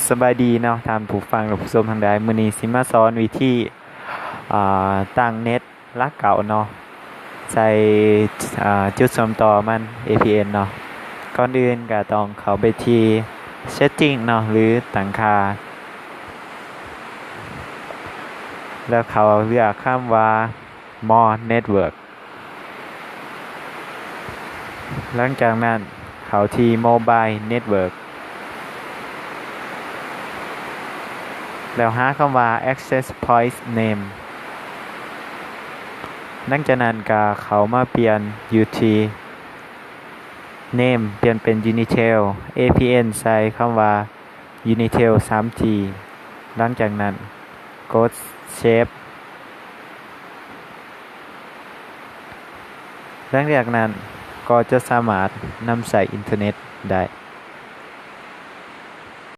ສະບາຍດີເນາະທ່ານຜູ້ຟັງ ແລະ ຜູ້ຊົມທັງຫຼາຍ, ມື້ນີ້ຊິມາສອນວິທີ ອ່າ ຕັ້ງເນັດຫຼັກເກົ່າເນາະ ໃສ່ ອ່າ ຈຸດເຊື່ອມຕໍ່ມັນ ເອພີເອັນ ເນາະ. ກ່ອນອື່ນກໍຕ້ອງເຂົ້າໄປທີ່ Setting ເນາະ ຫຼື ຕັ້ງຄ່າ ແລ້ວເຂົ້າເລືອກຄຳວ່າ More Network. ຫຼັງຈາກນັ້ນເຂົ້າທີ່ Mobile Network ແລ້ວຫາຄຳວ່າ Access Point Name. ຫຼັງຈາກນັ້ນກໍເຂົ້າມາປ່ຽນຢູ່ທີ່ Name ປ່ຽນເປັນ Unitel, ເອພີເອັນ ໃສ່ຄຳວ່າ Unitel ສາມທີ. ຫຼັງຈາກນັ້ນກົດ Save. ຫຼັງຈາກນັ້ນກໍຈະສາມາດນຳໃຊ້ອິນເຕີເນັດໄດ້.